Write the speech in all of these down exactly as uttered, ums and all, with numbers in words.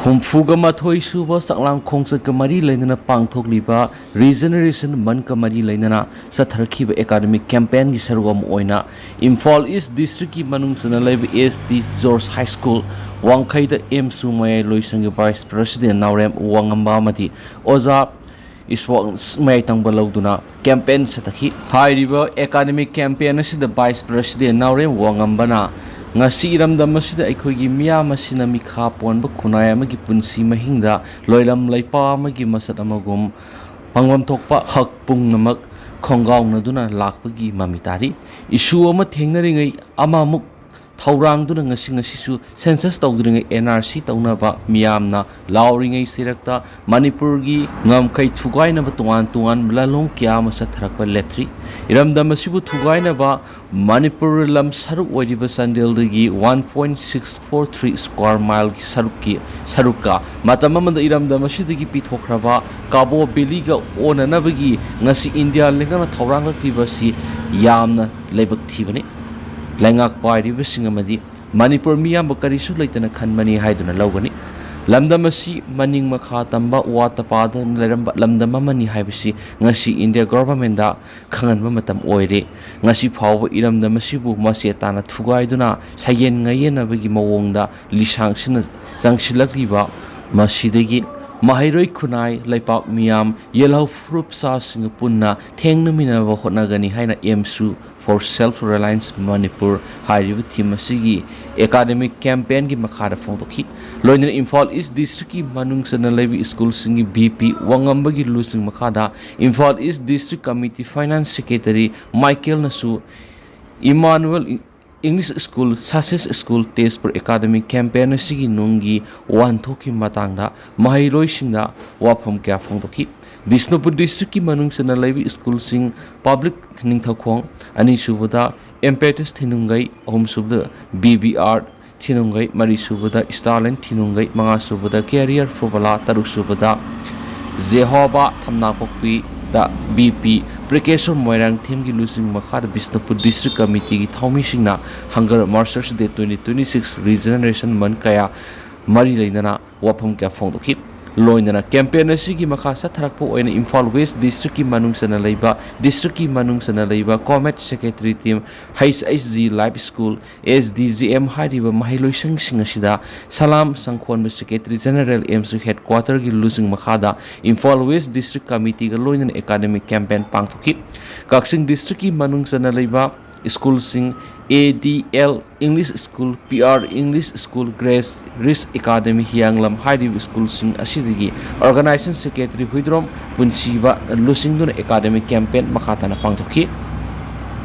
ꯍꯨꯝꯐꯨꯒ ꯃꯥꯊꯣꯏ ꯁꯨꯕ ꯆꯥꯛꯂꯥꯡ ꯈꯣꯡꯆꯠꯀ ꯃꯔꯤ ꯂꯩꯅꯅ ꯄꯥꯡꯊꯣꯛꯂꯤꯕ Regeneration Monthꯀ ꯃꯔꯤ ꯂꯩꯅꯅ ꯆꯠꯊꯔꯛꯈꯤꯕ academic campaignꯒꯤ ꯁꯔꯨꯛ ꯑꯃ ꯑꯣꯏꯅ ꯏꯝꯐꯥꯜ ꯏꯁ ꯗꯤꯁꯇ꯭ꯔꯤꯛꯀꯤ ꯃꯅꯨꯡ ꯆꯟꯅ ꯂꯩꯕ S D George High School ꯋꯥꯡꯈꯩꯗ ꯑꯦꯝꯁꯨ ꯃꯌꯥꯏ ꯂꯣꯏꯁꯪꯒꯤ vice president ꯅꯥꯎꯔꯦꯝ ꯋꯥꯉꯝꯕ ꯑꯃꯗꯤ ꯑꯣꯖꯥ ꯏꯁꯋꯥꯛ ꯃꯌꯥꯏ ꯇꯪꯕ ꯂꯧꯗꯨꯅ campaign ꯆꯠꯊꯈꯤ꯫ ꯍꯥꯏꯔꯤꯕ academic campaign ꯑꯁꯤꯗ vice president ꯅꯥꯎꯔꯦꯝ ꯋꯥꯉꯝꯕꯅ ꯉꯁꯤ ꯏꯔꯝꯗꯝ ꯑꯁꯤꯗ ꯑꯩꯈꯣꯏꯒꯤ ꯃꯤꯌꯥꯝ ꯑꯁꯤꯅ ꯃꯤꯈꯥ ꯄꯣꯟꯕ ꯈꯨꯟꯅꯥꯏ ꯑꯃꯒꯤ ꯄꯨꯟꯁꯤ ꯃꯍꯤꯡꯗ ꯂꯣꯏꯂꯝ ꯂꯩꯄꯥꯛ ꯑꯃꯒꯤ ꯃꯁꯛ ꯑꯃꯒꯨꯝ ꯐꯪꯐꯝ ꯊꯣꯛꯄ ꯍꯛ ꯄꯨꯝꯅꯃꯛ ꯈꯣꯡꯒꯥꯎꯅꯗꯨꯅ ꯂꯥꯛꯄꯒꯤ ꯃꯃꯤ ꯇꯥꯔꯤ꯫ Issue ꯑꯃ ꯊꯦꯡꯅꯔꯤꯉꯩ ꯑꯃꯃꯨꯛ ꯊꯧꯔꯥꯡꯗꯨꯅ ꯉꯁꯤ ꯉꯁꯤꯁꯨ census ꯇꯧꯗ꯭ꯔꯤꯉꯩ N R C ꯇꯧꯅꯕ ꯃꯤꯌꯥꯝꯅ ꯂꯥꯎꯔꯤꯉꯩ ꯁꯤꯔꯛꯇ ꯃꯅꯤꯄꯨꯔꯒꯤ ꯉꯝꯈꯩ ꯊꯨꯒꯥꯏꯅꯕ ꯇꯣꯉꯥꯟ ꯇꯣꯉꯥꯟꯕ ꯂꯥꯂꯣꯡ ꯀꯌꯥ ꯑꯃ ꯆꯠꯊꯔꯛꯄ ꯂꯦꯞꯇ꯭ꯔꯤ꯫ ꯏꯔꯝꯗꯝ ꯑꯁꯤꯕꯨ ꯊꯨꯒꯥꯏꯅꯕ ꯃꯅꯤꯄꯨꯔ ꯂꯝ ꯁꯔꯨꯛ ꯑꯣꯏꯔꯤꯕ ꯆꯥꯟꯗꯦꯜꯗꯒꯤ one point six four three square mileꯒꯤ ꯁꯔꯨꯛꯀꯤ ꯁꯔꯨꯛꯀ ꯃꯇꯝ ꯑꯃꯗ ꯏꯔꯝꯗꯝ ꯑꯁꯤꯗꯒꯤ ꯄꯤꯊꯣꯛꯈ꯭ꯔꯕ ꯀꯥꯕꯣ ꯚꯦꯂꯤꯒ ꯑꯣꯟꯅꯅꯕꯒꯤ ꯉꯁꯤ ꯏꯟꯗꯤꯌꯥ ꯂꯩꯉꯥꯛꯅ ꯊꯧꯔꯥꯡꯂꯛꯂꯤꯕ ꯑꯁꯤ ꯌꯥꯝꯅ ꯂꯥꯏꯕꯛ ꯊꯤꯕꯅꯤ꯫ ꯂꯩꯉꯥꯛ ꯄꯥꯏꯔꯤꯕꯁꯤꯡ ꯑꯃꯗꯤ ꯃꯅꯤꯄꯨꯔ ꯃꯤꯌꯥꯝꯕꯨ ꯀꯔꯤꯁꯨ ꯂꯩꯇꯅ ꯈꯟꯕꯅꯤ ꯍꯥꯏꯗꯨꯅ ꯂꯧꯒꯅꯤ꯫ ꯂꯝꯗꯝ ꯑꯁꯤ ꯃꯅꯤꯡ ꯃꯈꯥ ꯇꯝꯕ, ꯋꯥꯠꯇ ꯄꯥꯗꯅ ꯂꯩꯔꯝꯕ ꯂꯝꯗꯝ ꯑꯃꯅꯤ ꯍꯥꯏꯕꯁꯤ ꯉꯁꯤ ꯏꯟꯗꯤꯌꯥ ꯒꯣꯚꯔꯟꯃꯦꯟꯗ ꯈꯪꯍꯟꯕ ꯃꯇꯝ ꯑꯣꯏꯔꯦ꯫ ꯉꯁꯤ ꯐꯥꯎꯕ ꯏꯔꯝꯗꯝ ꯑꯁꯤꯕꯨ ꯃꯆꯦꯠ ꯇꯥꯅ ꯊꯨꯒꯥꯏꯗꯨꯅ ꯁꯩꯌꯦꯟ ꯉꯌꯦꯟꯅꯕꯒꯤ ꯃꯑꯣꯡꯗ ꯂꯤꯁꯥꯡꯁꯤꯟꯅ ꯆꯪꯁꯤꯜꯂꯛꯂꯤꯕ ꯃꯁꯤꯗꯒꯤ ꯃꯍꯩꯔꯣꯏ ꯈꯨꯟꯅꯥꯏ, ꯂꯩꯄꯥꯛ ꯃꯤꯌꯥꯝ, ꯌꯦꯜꯍꯧ ꯐꯨꯔꯨꯞ ꯆꯥꯁꯤꯡꯒ ꯄꯨꯟꯅ ꯊꯦꯡꯅꯃꯤꯟꯅꯕ ꯍꯣꯠꯅꯒꯅꯤ ꯍꯥꯏꯅ ꯑꯦꯝꯁꯨ for Self Reliance Manipur ꯍꯥꯏꯔꯤꯕ theme ꯑꯁꯤꯒꯤ academic campaignꯒꯤ ꯃꯈꯥꯗ ꯐꯣꯡꯗꯣꯛꯈꯤ꯫ ꯂꯣꯏꯅꯅ ꯏꯝꯐꯥꯜ ꯏꯁ ꯗꯤꯁꯇ꯭ꯔꯤꯛꯀꯤ ꯃꯅꯨꯡ ꯆꯟꯅ ꯂꯩꯕ ꯁ꯭ꯀꯨꯜꯁꯤꯡꯒꯤ ꯚꯤ ꯄꯤ ꯋꯥꯉꯝꯕꯒꯤ ꯂꯨꯆꯤꯡ ꯃꯈꯥꯗ Imphal east district committee finance secretary ꯃꯥꯏꯀꯦꯜꯅꯁꯨ Emmanuel English school, success school, Tezpur academic campaign ꯑꯁꯤꯒꯤ ꯅꯨꯡꯒꯤ ꯋꯥꯍꯟꯊꯣꯛꯀꯤ ꯃꯇꯥꯡꯗ ꯃꯍꯩꯔꯣꯏꯁꯤꯡꯗ ꯋꯥꯐꯝ ꯀꯌꯥ ꯐꯣꯡꯗꯣꯛꯈꯤ꯫ ꯕꯤꯁꯅꯨꯄꯨꯔ ꯗꯤꯁꯇ꯭ꯔꯤꯛꯀꯤ ꯃꯅꯨꯡ ꯆꯟꯅ ꯂꯩꯕ ꯁ꯭ꯀꯨꯜꯁꯤꯡ, ꯄꯕ꯭ꯂꯤꯛ ꯅꯤꯡꯊꯧꯈꯣꯡ, ꯑꯅꯤꯁꯨꯕꯗ ꯏꯝꯄꯦꯇꯁ ꯊꯤꯅꯨꯡꯒꯩ, ꯑꯍꯨꯝꯁꯨꯕꯗ ꯕꯤ ꯕꯤ ꯑꯥꯔ ꯊꯤꯅꯨꯡꯒꯩ, ꯃꯔꯤꯁꯨꯕꯗ ꯁ꯭ꯇꯥꯔꯂꯤꯟ ꯊꯤꯅꯨꯡꯒꯩ, ꯃꯉꯥꯁꯨꯕꯗ ꯀꯦꯔꯤꯌꯔ ꯐꯣꯔꯃꯨꯂꯥ, ꯇꯔꯨꯛꯁꯨꯕꯗ ꯖꯦꯍꯣꯕꯥ ꯊꯝꯅꯥꯄꯣꯛꯄꯤꯗ ꯕꯤ ꯄꯤ ꯄ꯭ꯔꯤꯀꯦꯁꯣꯔ ꯃꯣꯏꯔꯥꯡꯊꯦꯝꯒꯤ ꯂꯨꯆꯤꯡ ꯃꯈꯥꯗ ꯕꯤꯁꯅꯨꯄꯨꯔ ꯗꯤꯁꯇ꯭ꯔꯤꯛ ꯀꯃꯤꯇꯤꯒꯤ ꯊꯧꯃꯤꯁꯤꯡꯅ ꯍꯪꯒꯔ ꯃꯥꯔꯆꯔꯁ ꯗꯦ twenty twenty six Regeneration Month ꯀꯌꯥ ꯃꯔꯤ ꯂꯩꯅꯅ ꯋꯥꯐꯝ ꯀꯌꯥ ꯐꯣꯡꯗꯣꯛꯈꯤ꯫ ꯂꯣꯏꯅꯅ campaign ꯑꯁꯤꯒꯤ ꯃꯈꯥ ꯆꯠꯊꯔꯛꯄ ꯑꯣꯏꯅ ꯏꯝꯐꯥꯜ ꯋꯦꯁ district ꯀꯤ ꯃꯅꯨꯡ ꯆꯟꯅ ꯂꯩꯕ, district ꯀꯤ ꯃꯅꯨꯡ ꯆꯟꯅ ꯂꯩꯕ COMET secretary team, H H G Life School, S D G M ꯍꯥꯏꯔꯤꯕ ꯃꯍꯩꯂꯣꯏꯁꯪꯁꯤꯡ ꯑꯁꯤꯗ ꯁꯂꯥꯝ ꯁꯪꯈꯣꯟꯕ Secretary General AMSU headquarter ꯒꯤ ꯂꯨꯆꯤꯡ ꯃꯈꯥꯗ ꯏꯝꯐꯥꯜ ꯋꯦꯁ district committee ꯒ ꯂꯣꯏꯅꯅ academic campaign ꯄꯥꯡꯊꯣꯛꯈꯤ꯫ ꯀꯛꯆꯤꯡ district ꯀꯤ ꯃꯅꯨꯡ ꯆꯟꯅ ꯂꯩꯕ school ꯁꯤꯡ A D L English School, P R English School, Grace Rich Academy ꯍꯤꯌꯥꯡꯂꯝ ꯍꯥꯏꯔꯤꯕ school ꯁꯤꯡ ꯑꯁꯤꯗꯒꯤ organization secretary ꯍꯨꯏꯗ꯭ꯔꯣꯝ ꯄꯨꯟꯁꯤꯕ ꯂꯨꯆꯤꯡꯗꯨꯅ academic campaign ꯃꯈꯥ ꯇꯥꯅ ꯄꯥꯡꯊꯣꯛꯈꯤ꯫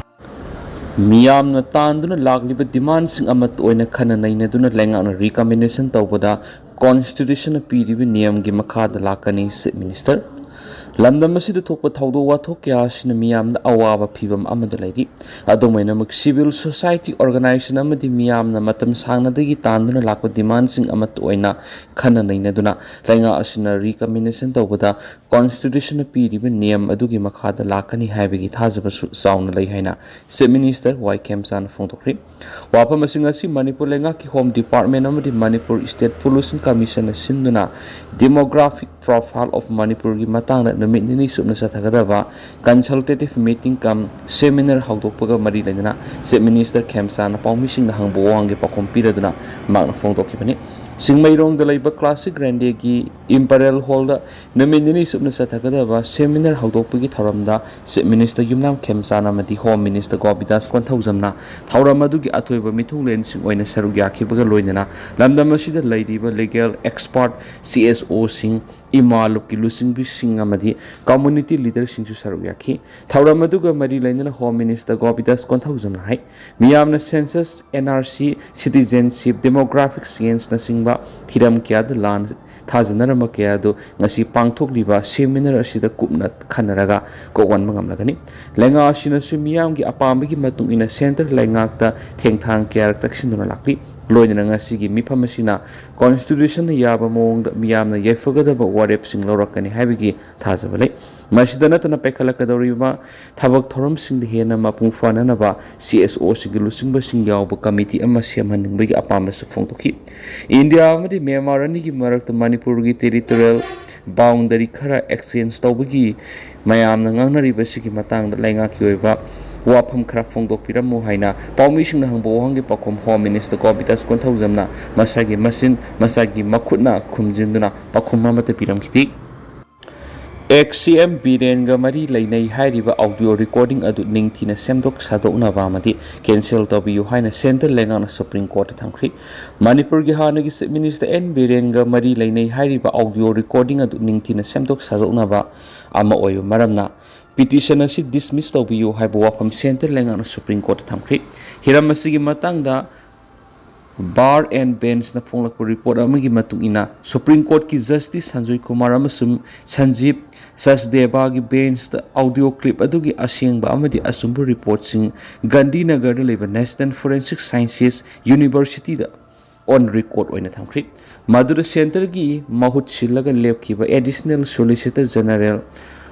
ꯃꯤꯌꯥꯝꯅ ꯇꯥꯟꯗꯨꯅ ꯂꯥꯛꯂꯤꯕ demand ꯁꯤꯡ ꯑꯃꯠꯇ ꯑꯣꯏꯅ ꯈꯟꯅ ꯅꯩꯅꯗꯨꯅ ꯂꯩꯉꯥꯛꯅ recommendation ꯇꯧꯕꯗ constitution ꯅ ꯄꯤꯔꯤꯕ ꯅꯤꯌꯝꯒꯤ ꯃꯈꯥꯗ ꯂꯥꯛꯀꯅꯤ, Chief Minister꯫ ꯂꯝꯗꯝ ꯑꯁꯤꯗ ꯊꯣꯛꯄ ꯊꯧꯗꯣꯛ ꯋꯥꯊꯣꯛ ꯀꯌꯥ ꯑꯁꯤꯅ ꯃꯤꯌꯥꯝꯗ ꯑꯋꯥꯕ ꯐꯤꯚꯝ ꯑꯃꯗ ꯂꯩꯔꯤ꯫ ꯑꯗꯨꯝ ꯑꯣꯏꯅꯃꯛ, civil society organization ꯑꯃꯗꯤ ꯃꯤꯌꯥꯝꯅ ꯃꯇꯝ ꯁꯥꯡꯅꯗꯒꯤ ꯇꯥꯟꯗꯨꯅ ꯂꯥꯛꯄ demand ꯁꯤꯡ ꯑꯃꯠꯇ ꯑꯣꯏꯅ ꯈꯟꯅ ꯅꯩꯅꯗꯨꯅ ꯂꯩꯉꯥꯛ ꯑꯁꯤꯅ recommendation ꯇꯧꯕꯗ constitution ꯅ ꯄꯤꯔꯤꯕ ꯅꯤꯌꯝ ꯑꯗꯨꯒꯤ ꯃꯈꯥꯗ ꯂꯥꯛꯀꯅꯤ ꯍꯥꯏꯕꯒꯤ ꯊꯥꯖꯕꯁꯨ ꯆꯥꯎꯅ ꯂꯩ ꯍꯥꯏꯅ Chief Minister ꯋꯥꯏ ꯈꯦꯝꯆꯥꯅ ꯐꯣꯡꯗꯣꯛꯈ꯭ꯔꯤ꯫ ꯋꯥꯐꯝꯁꯤꯡ ꯑꯁꯤ ꯃꯅꯤꯄꯨꯔ ꯂꯩꯉꯥꯛꯀꯤ Home Department ꯑꯃꯗꯤ ꯃꯅꯤꯄꯨꯔ State Policing Commission ꯅ ꯁꯤꯟꯗꯨꯅ Demographic Profile of Manipur ꯒꯤ ꯃꯇꯥꯡꯗ ꯅꯨꯃꯤꯠ ꯅꯤꯅꯤ ꯆꯨꯞꯅ ꯆꯠꯊꯒꯗꯕ consultative meeting cum seminar ꯍꯧꯗꯣꯛꯄꯒ ꯃꯔꯤ ꯂꯩꯅꯅ Chief Minister ꯈꯦꯝꯆꯥꯅ ꯄꯥꯎꯃꯤꯁꯤꯡꯅ ꯍꯪꯕ ꯋꯥꯍꯪꯒꯤ ꯄꯥꯎꯈꯨꯝ ꯄꯤꯔꯗꯨꯅ ꯃꯍꯥꯛꯅ ꯐꯣꯡꯗꯣꯛꯈꯤꯕꯅꯤ꯫ ꯆꯤꯡꯃꯩꯔꯣꯡꯗ ꯂꯩꯕ Classic Rende ꯒꯤ Imperial Hall ꯗ ꯅꯨꯃꯤꯠ ꯅꯤꯅꯤ ꯆꯨꯞꯅ ꯆꯠꯊꯒꯗꯕ seminar ꯍꯧꯗꯣꯛꯄꯒꯤ ꯊꯧꯔꯝꯗ Chief Minister ꯌꯨꯝꯅꯥꯝ ꯈꯦꯝꯆꯥꯟ ꯑꯃꯗꯤ Home Minister ꯒꯣꯄꯤꯗꯥꯁ ꯀꯣꯟꯊꯧꯖꯝꯅ ꯊꯧꯔꯝ ꯑꯗꯨꯒꯤ ꯑꯊꯣꯏꯕ ꯃꯤꯊꯨꯡꯂꯦꯟꯁꯤꯡ ꯑꯣꯏꯅ ꯁꯔꯨꯛ ꯌꯥꯈꯤꯕꯒ ꯂꯣꯏꯅꯅ ꯂꯝꯗꯝ ꯑꯁꯤꯗ ꯂꯩꯔꯤꯕ legal expert, C S O ꯁꯤꯡ, ꯏꯃꯥ ꯂꯨꯞꯀꯤ ꯂꯨꯆꯤꯡꯕꯤꯁꯤꯡ ꯑꯃꯗꯤ community leader ꯁꯤꯡꯁꯨ ꯁꯔꯨꯛ ꯌꯥꯈꯤ꯫ ꯊꯧꯔꯝ ꯑꯗꯨꯒ ꯃꯔꯤ ꯂꯩꯅꯅ Home Minister ꯒꯣꯄꯤꯗꯥꯁ ꯀꯣꯟꯊꯧꯖꯝꯅ ꯍꯥꯏ, ꯃꯤꯌꯥꯝꯅ census, N R C, citizenship, demographic change ꯅꯆꯤꯡꯕ ꯍꯤꯔꯝ ꯀꯌꯥꯗ ꯂꯥꯟ ꯊꯥꯖꯅꯔꯝꯕ ꯀꯌꯥ ꯑꯗꯨ ꯉꯁꯤ ꯄꯥꯡꯊꯣꯛꯂꯤꯕ seminar ꯑꯁꯤꯗ ꯀꯨꯞꯅ ꯈꯟꯅꯔꯒ ꯀꯣꯛꯍꯟꯕ ꯉꯝꯂꯒꯅꯤ꯫ ꯂꯩꯉꯥꯛ ꯑꯁꯤꯅꯁꯨ ꯃꯤꯌꯥꯝꯒꯤ ꯑꯄꯥꯝꯕꯒꯤ ꯃꯇꯨꯡ ꯏꯟꯅ centre ꯂꯩꯉꯥꯛꯇ ꯊꯦꯡꯊꯥꯡ ꯀꯌꯥꯔꯛ ꯇꯛꯁꯤꯟꯗꯨꯅ ꯂꯥꯛꯂꯤ꯫ ꯂꯣꯏꯅꯅ ꯉꯁꯤꯒꯤ ꯃꯤꯐꯝ ꯑꯁꯤꯅ ꯀꯣꯟꯁꯇꯤꯇ꯭ꯌꯨꯁꯟꯅ ꯌꯥꯕ ꯃꯑꯣꯡꯗ ꯃꯤꯌꯥꯝꯅ ꯌꯥꯏꯐꯒꯗꯕ ꯋꯥꯔꯦꯞꯁꯤꯡ ꯂꯧꯔꯛꯀꯅꯤ ꯍꯥꯏꯕꯒꯤ ꯊꯥꯖꯕ ꯂꯩ꯫ ꯃꯁꯤꯗ ꯅꯠꯇꯅ ꯄꯥꯏꯈꯠꯂꯛꯀꯗꯧꯔꯤꯕ ꯊꯕꯛ ꯊꯧꯔꯝꯁꯤꯡꯗ ꯍꯦꯟꯅ ꯃꯄꯨꯡ ꯐꯥꯅꯅꯕ ꯁꯤ ꯑꯦꯁ ꯑꯣꯁꯤꯡꯒꯤ ꯂꯨꯆꯤꯡꯕꯁꯤꯡ ꯌꯥꯎꯕ ꯀꯃꯤꯇꯤ ꯑꯃ ꯁꯦꯝꯍꯟꯅꯤꯡꯕꯒꯤ ꯑꯄꯥꯝꯕꯁꯨ ꯐꯣꯡꯗꯣꯛꯈꯤ꯫ ꯏꯟꯗꯤꯌꯥ ꯑꯃꯗꯤ ꯃ꯭ꯌꯥꯟꯃꯥꯔ ꯑꯅꯤꯒꯤ ꯃꯔꯛꯇ ꯃꯅꯤꯄꯨꯔꯒꯤ ꯇꯦꯔꯤꯇꯣꯔꯤꯌꯦꯜ ꯕꯥꯎꯟꯗꯔꯤ ꯈꯔ ꯑꯦꯛꯁꯆꯦꯟꯖ ꯇꯧꯕꯒꯤ ꯃꯌꯥꯝꯅ ꯉꯥꯡꯅꯔꯤꯕꯁꯤꯒꯤ ꯃꯇꯥꯡꯗ ꯂꯩꯉꯥꯛꯀꯤ ꯑꯣꯏꯕ ꯋꯥꯐꯝ ꯈꯔ ꯐꯣꯡꯗꯣꯛꯄꯤꯔꯝꯃꯨ ꯍꯥꯏꯅ ꯄꯥꯎꯃꯤꯁꯤꯡꯅ ꯍꯪꯕ ꯋꯥꯍꯪꯒꯤ ꯄꯥꯎꯈꯨꯝ ꯍꯣꯝ ꯃꯤꯅꯤꯁꯇꯔ ꯒꯣꯕꯤꯟꯗꯥꯁ ꯀꯣꯟꯊꯧꯖꯝꯅ ꯃꯁꯥꯒꯤ ꯃꯆꯤꯟ, ꯃꯁꯥꯒꯤ ꯃꯈꯨꯠꯅ ꯈꯨꯝꯖꯤꯟꯗꯨꯅ ꯄꯥꯎꯈꯨꯝ ꯑꯃꯠꯇ ꯄꯤꯔꯝꯈꯤꯗꯦ꯫ ꯑꯦꯛꯁ ꯁꯤ ꯑꯦꯝ ꯕꯤꯔꯦꯟꯒ ꯃꯔꯤ ꯂꯩꯅꯩ ꯍꯥꯏꯔꯤꯕ ꯑꯣꯗꯤꯑꯣ ꯔꯦꯀꯣꯔꯗꯤꯡ ꯑꯗꯨ ꯅꯤꯡꯊꯤꯅ ꯁꯦꯝꯗꯣꯛ ꯁꯥꯗꯣꯛꯅꯕ ꯑꯃꯗꯤ ꯀꯦꯟꯁꯦꯜ ꯇꯧꯕꯤꯌꯨ ꯍꯥꯏꯅ ꯁꯦꯟꯇ꯭ꯔꯦꯜ ꯂꯩꯉꯥꯛꯅ ꯁꯨꯄ꯭ꯔꯤꯝ ꯀꯣꯔꯠꯇ ꯊꯝꯈ꯭ꯔꯤ꯫ ꯃꯅꯤꯄꯨꯔꯒꯤ ꯍꯥꯟꯅꯒꯤ ꯆꯤꯐ ꯃꯤꯅꯤꯁꯇꯔ ꯑꯦꯟ ꯕꯤꯔꯦꯟꯒ ꯃꯔꯤ ꯂꯩꯅꯩ ꯍꯥꯏꯔꯤꯕ ꯑꯣꯗꯤꯑꯣ ꯔꯦꯀꯣꯔꯗꯤꯡ ꯑꯗꯨ ꯅꯤꯡꯊꯤꯅ ꯁꯦꯝꯗꯣꯛ ꯁꯥꯗꯣꯛꯅꯕ ꯑꯃ ꯑꯣꯏꯕ ꯃꯔꯝꯅ ꯄꯤꯇꯤꯁꯟ ꯑꯁꯤ ꯗꯤꯁꯃꯤꯁ ꯇꯧꯕꯤꯌꯨ ꯍꯥꯏꯕ ꯋꯥꯐꯝ ꯁꯦꯟꯇ꯭ꯔꯦꯜ ꯂꯩꯉꯥꯛꯅ ꯁꯨꯄ꯭ꯔꯤꯝ ꯀꯣꯔꯠꯇ ꯊꯝꯈ꯭ꯔꯤ꯫ ꯍꯤꯔꯝ ꯑꯁꯤꯒꯤ ꯃꯇꯥꯡꯗ ꯕꯥꯔ ꯑꯦꯟ ꯕꯦꯟꯁꯅ ꯐꯣꯡꯂꯛꯄ ꯔꯤꯄꯣꯔꯠ ꯑꯃꯒꯤ ꯃꯇꯨꯡ ꯏꯟꯅ, ꯁꯨꯄ꯭ꯔꯤꯝ ꯀꯣꯔꯠꯀꯤ ꯖꯁꯇꯤꯁ ꯁꯟꯖꯣꯏ ꯀꯨꯃꯥꯔ ꯑꯃꯁꯨꯡ ꯁꯟꯖꯤꯕ ꯁꯆꯗꯦꯕꯥꯒꯤ ꯕꯦꯟꯁꯇ ꯑꯣꯗꯤꯑꯣ ꯀ꯭ꯂꯤꯞ ꯑꯗꯨꯒꯤ ꯑꯁꯦꯡꯕ ꯑꯃꯗꯤ ꯑꯆꯨꯝꯕ ꯔꯤꯄꯣꯔꯠꯁꯤꯡ ꯒꯥꯟꯙꯤꯅꯒꯔꯗ ꯂꯩꯕ ꯅꯦꯁꯅꯦꯜ ꯐꯣꯔꯦꯟꯁꯤꯛ ꯁꯥꯏꯟꯁꯦꯁ ꯌꯨꯅꯤꯚꯔꯁꯤꯇꯤꯗ ꯑꯣꯟ ꯔꯦꯀꯣꯔꯗ ꯑꯣꯏꯅ ꯊꯝꯈ꯭ꯔꯤ꯫ ꯃꯗꯨꯗ ꯁꯦꯟꯇꯔꯒꯤ ꯃꯍꯨꯠ ꯁꯤꯜꯂꯒ ꯂꯦꯞꯈꯤꯕ ꯑꯦꯗꯤꯁꯅꯦꯜ ꯁꯣꯂꯤꯁꯤꯇꯔ ꯖꯦꯅꯔꯦꯜ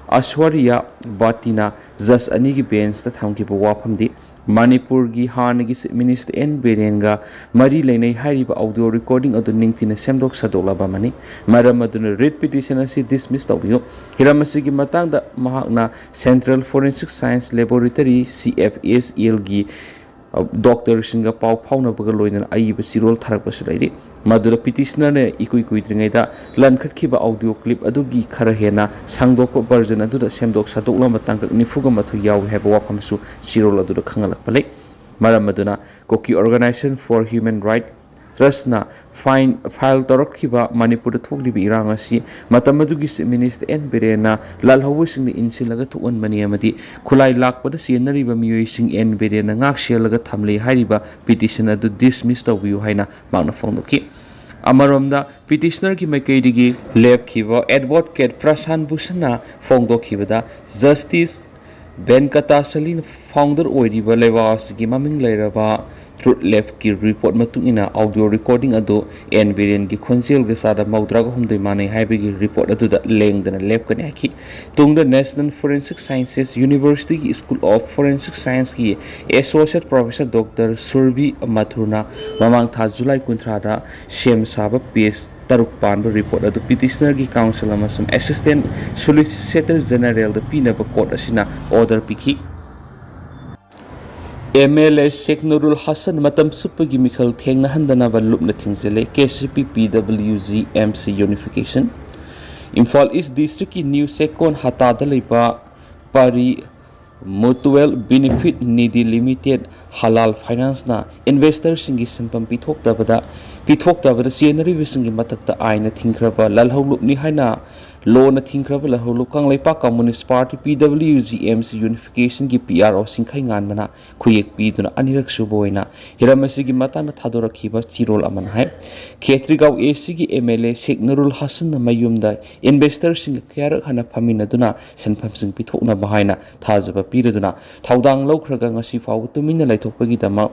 ꯑꯁ꯭ꯋꯥꯔꯤꯌꯥ ꯕꯥꯇꯤꯅ ꯖꯁ ꯑꯅꯤꯒꯤ ꯕꯦꯟꯁꯇ ꯊꯝꯈꯤꯕ ꯋꯥꯐꯝꯗꯤ, ꯃꯅꯤꯄꯨꯔꯒꯤ ꯍꯥꯟꯅꯒꯤ ꯆꯤꯐ ꯃꯤꯅꯤꯁꯇꯔ ꯑꯦꯟ ꯕꯤꯔꯦꯟꯒ ꯃꯔꯤ ꯂꯩꯅꯩ ꯍꯥꯏꯔꯤꯕ ꯑꯣꯗꯤꯑꯣ ꯔꯦꯀꯣꯔꯗꯤꯡ ꯑꯗꯨ ꯅꯤꯡꯊꯤꯅ ꯁꯦꯝꯗꯣꯛ ꯁꯥꯗꯣꯛꯂꯕ ꯑꯃꯅꯤ꯫ ꯃꯔꯝ ꯑꯗꯨꯅ ꯔꯤꯠ ꯄꯤꯇꯤꯁꯟ ꯑꯁꯤ ꯗꯤꯁꯃꯤꯁ ꯇꯧꯕꯤꯌꯨ꯫ ꯍꯤꯔꯝ ꯑꯁꯤꯒꯤ ꯃꯇꯥꯡꯗ ꯃꯍꯥꯛꯅ central forensic science laboratory, C F S ꯑꯦꯜꯒꯤ ꯗꯣꯛꯇꯔꯁꯤꯡꯒ ꯄꯥꯎ ꯐꯥꯎꯅꯕꯒ ꯂꯣꯏꯅꯅ ꯑꯏꯕ ꯆꯦꯔꯣꯜ ꯊꯥꯔꯛꯄꯁꯨ ꯂꯩꯔꯤ꯫ ꯃꯗꯨꯗ ꯄꯤꯇꯤꯁꯅꯔꯅ ꯏꯀꯨꯏ ꯀꯨꯏꯗ꯭ꯔꯤꯉꯩꯗ ꯂꯟꯈꯠꯈꯤꯕ ꯑꯣꯗꯤꯑꯣ ꯀ꯭ꯂꯤꯞ ꯑꯗꯨꯒꯤ ꯈꯔ ꯍꯦꯟꯅ ꯁꯥꯡꯗꯣꯛꯄ ꯚꯔꯖꯟ ꯑꯗꯨꯗ ꯁꯦꯝꯗꯣꯛ ꯁꯥꯗꯣꯛꯂꯕ ꯇꯥꯡꯀꯛ ꯅꯤꯐꯨꯒ ꯃꯥꯊꯣꯏ ꯌꯥꯎꯏ ꯍꯥꯏꯕ ꯋꯥꯐꯝꯁꯨ ꯆꯦꯔꯣꯜ ꯑꯗꯨꯗ ꯈꯪꯍꯜꯂꯛꯄ ꯂꯩ꯫ ꯃꯔꯝ ꯑꯗꯨꯅ ꯀꯨꯀꯤ ꯑꯣꯔꯒꯅꯥꯏꯖꯦꯁꯟ ꯐꯣꯔ ꯍ꯭ꯌꯨꯃꯦꯟ ꯔꯥꯏꯠ ꯇ꯭ꯔꯁꯅ ꯐꯥꯏꯟ, ꯐꯥꯏꯜ ꯇꯧꯔꯛꯈꯤꯕ ꯃꯅꯤꯄꯨꯔꯗ ꯊꯣꯛꯂꯤꯕ ꯏꯔꯥꯡ ꯑꯁꯤ ꯃꯇꯝ ꯑꯗꯨꯒꯤ ꯆꯤꯐ ꯃꯤꯅꯤꯁꯇꯔ ꯑꯦꯟ ꯕꯤꯔꯦꯟꯅ ꯂꯥꯜꯍꯧꯕꯁꯤꯡꯅ ꯏꯟꯁꯤꯜꯂꯒ ꯊꯣꯛꯍꯟꯕꯅꯤ ꯑꯃꯗꯤ ꯈꯨꯠꯂꯥꯏ ꯂꯥꯛꯄꯗ ꯆꯦꯟꯅꯔꯤꯕ ꯃꯤꯑꯣꯏꯁꯤꯡ ꯑꯦꯟ ꯕꯤꯔꯦꯟꯅ ꯉꯥꯛ ꯁꯦꯜꯂꯒ ꯊꯝꯂꯤ ꯍꯥꯏꯔꯤꯕ ꯄꯤꯇꯤꯁꯟ ꯑꯗꯨ ꯗꯤꯁꯃꯤꯁ ꯇꯧꯕꯤꯌꯨ ꯍꯥꯏꯅ ꯃꯍꯥꯛꯅ ꯐꯣꯡꯗꯣꯛꯈꯤ꯫ ꯑꯃꯔꯣꯝꯗ, ꯄꯤꯇꯤꯁꯅꯔꯒꯤ ꯃꯥꯏꯀꯩꯗꯒꯤ ꯂꯦꯞꯈꯤꯕ ꯑꯦꯗꯚꯣꯀꯦꯠ ꯄ꯭ꯔꯁꯥꯟ ꯚꯨꯁꯟꯅ ꯐꯣꯡꯗꯣꯛꯈꯤꯕꯗ, ꯖꯁꯇꯤꯁ ꯚꯦꯟꯀꯇꯥꯆꯂꯤꯅ ꯐꯥꯎꯟꯗꯔ ꯑꯣꯏꯔꯤꯕ ꯂꯩꯕꯥꯛ ꯑꯁꯤꯒꯤ ꯃꯃꯤꯡ ꯂꯩꯔꯕ ꯇ꯭ꯔꯨꯠ ꯂꯦꯞꯀꯤ ꯔꯤꯄꯣꯔꯠ ꯃꯇꯨꯡ ꯏꯟꯅ, ꯑꯣꯗꯤꯑꯣ ꯔꯦꯀꯣꯔꯗꯤꯡ ꯑꯗꯨ ꯑꯦꯟ ꯕꯤꯔꯦꯟꯒꯤ ꯈꯣꯟꯖꯦꯜꯒ ꯆꯥꯗ ꯃꯧꯗ꯭ꯔꯥꯒ ꯍꯨꯝꯗꯣꯏ ꯃꯥꯟꯅꯩ ꯍꯥꯏꯕꯒꯤ ꯔꯤꯄꯣꯔꯠ ꯑꯗꯨꯗ ꯂꯦꯡꯗꯅ ꯂꯦꯞꯀꯅꯤ ꯍꯥꯏꯈꯤ꯫ ꯇꯨꯡꯗ National Forensic Sciences Universityꯒꯤ School of Forensic Scienceꯀꯤ Associate Professor Doctor ꯁꯨꯔꯕꯤ ꯃꯊꯨꯔꯅ ꯃꯃꯥꯡ ꯊꯥ ꯖꯨꯂꯥꯏ ꯀꯨꯟꯊ꯭ꯔꯥꯗ ꯁꯦꯝ ꯁꯥꯕ ꯄꯦꯖ ꯇꯔꯨꯛ ꯄꯥꯟꯕ ꯔꯤꯄꯣꯔꯠ ꯑꯗꯨ ꯄꯤꯇꯤꯁꯅꯔꯒꯤ ꯀꯥꯎꯟꯁꯤꯜ ꯑꯃꯁꯨꯡ ꯑꯦꯁꯤꯁꯇꯦꯟꯠ ꯁꯣꯂꯤꯁꯤꯇꯔ ꯖꯦꯅꯔꯦꯜꯗ ꯄꯤꯅꯕ ꯀꯣꯔꯠ ꯑꯁꯤꯅ ꯑꯣꯔꯗꯔ ꯄꯤꯈꯤ꯫ M L A Sheikh Nurul Hasan ꯃꯇꯝ ꯆꯨꯞꯄꯒꯤ ꯃꯤꯈꯜ ꯊꯦꯡꯅꯍꯟꯗꯅꯕ ꯂꯨꯞꯅ ꯊꯤꯡꯖꯤꯜꯂꯦ꯫ ꯀꯦ ꯁꯤ ꯄꯤ ꯄꯤ ꯗꯕ꯭ꯂꯤꯌꯨ G M C ꯌꯨꯅꯤꯐꯤꯀꯦꯁꯟ꯫ Imphal east ꯗꯤꯁꯇ꯭ꯔꯤꯛꯀꯤ ꯅ꯭ꯌꯨ ꯆꯦꯛꯀꯣꯟ ꯍꯇꯥꯗ ꯂꯩꯕ ꯄꯥꯔꯤ ꯃꯨꯇꯨꯋꯦꯜ ꯕꯦꯅꯤꯐꯤꯠ ꯅꯤꯗꯤ ꯂꯤꯃꯤꯇꯦꯠ ꯍꯂꯥꯜ ꯐꯥꯏꯅꯥꯟꯁꯅ ꯏꯟꯚꯦꯁꯇꯔꯁꯤꯡꯒꯤ ꯁꯦꯟꯐꯝ ꯄꯤꯊꯣꯛꯇꯕꯗ ꯄꯤꯊꯣꯛꯇꯕꯗ ꯆꯦꯟꯅꯔꯤꯕꯁꯤꯡꯒꯤ ꯃꯊꯛꯇ ꯑꯥꯏꯟꯅ ꯊꯤꯡꯈ꯭ꯔꯕ ꯂꯥꯜꯍꯧꯂꯨꯞꯅꯤ ꯍꯥꯏꯅ ꯂꯣꯅ ꯊꯤꯡꯈ꯭ꯔꯕ ꯂꯥꯜꯍꯧꯂꯨꯞ ꯀꯪꯂꯩꯄꯥꯛ ꯀꯝꯃꯨꯅꯤꯁ꯭ꯠ ꯄꯥꯔꯇꯤ, ꯄꯤ ꯗꯕ꯭ꯂꯤꯌꯨ G M C ꯌꯨꯅꯤꯐꯤꯀꯦꯁꯟꯒꯤ P R ꯑꯣ ꯁꯤꯡꯈꯩ ꯉꯥꯟꯕꯅ ꯈꯨꯌꯦꯛ ꯄꯤꯗꯨꯅ ꯑꯅꯤꯔꯛ ꯁꯨꯕ ꯑꯣꯏꯅ ꯍꯤꯔꯝ ꯑꯁꯤꯒꯤ ꯃꯇꯥꯡꯗ ꯊꯥꯗꯣꯔꯛꯈꯤꯕ ꯆꯦꯔꯣꯜ ꯑꯃꯅ ꯍꯥꯏ, ꯈꯦꯇ꯭ꯔꯤꯒꯥꯎ ꯑꯦ ꯁꯤꯒꯤ ꯑꯦꯝ ꯑꯦꯜ ꯑꯦ ꯁꯦꯈ ꯅꯨꯔꯨꯜ ꯍꯁꯟꯅ ꯃꯌꯨꯝꯗ ꯏꯟꯚꯦꯁꯇꯔꯁꯤꯡꯒ ꯀꯌꯥꯔꯛ ꯍꯟꯅ ꯐꯝꯃꯤꯟꯅꯗꯨꯅ ꯁꯦꯟꯐꯝꯁꯤꯡ ꯄꯤꯊꯣꯛꯅꯕ ꯍꯥꯏꯅ ꯊꯥꯖꯕ ꯄꯤꯔꯗꯨꯅ ꯊꯧꯗꯥꯡ ꯂꯧꯈ꯭ꯔꯒ ꯉꯁꯤ ꯐꯥꯎꯕ ꯇꯨꯃꯤꯟꯅ ꯂꯩꯊꯣꯛꯄꯒꯤꯗꯃꯛ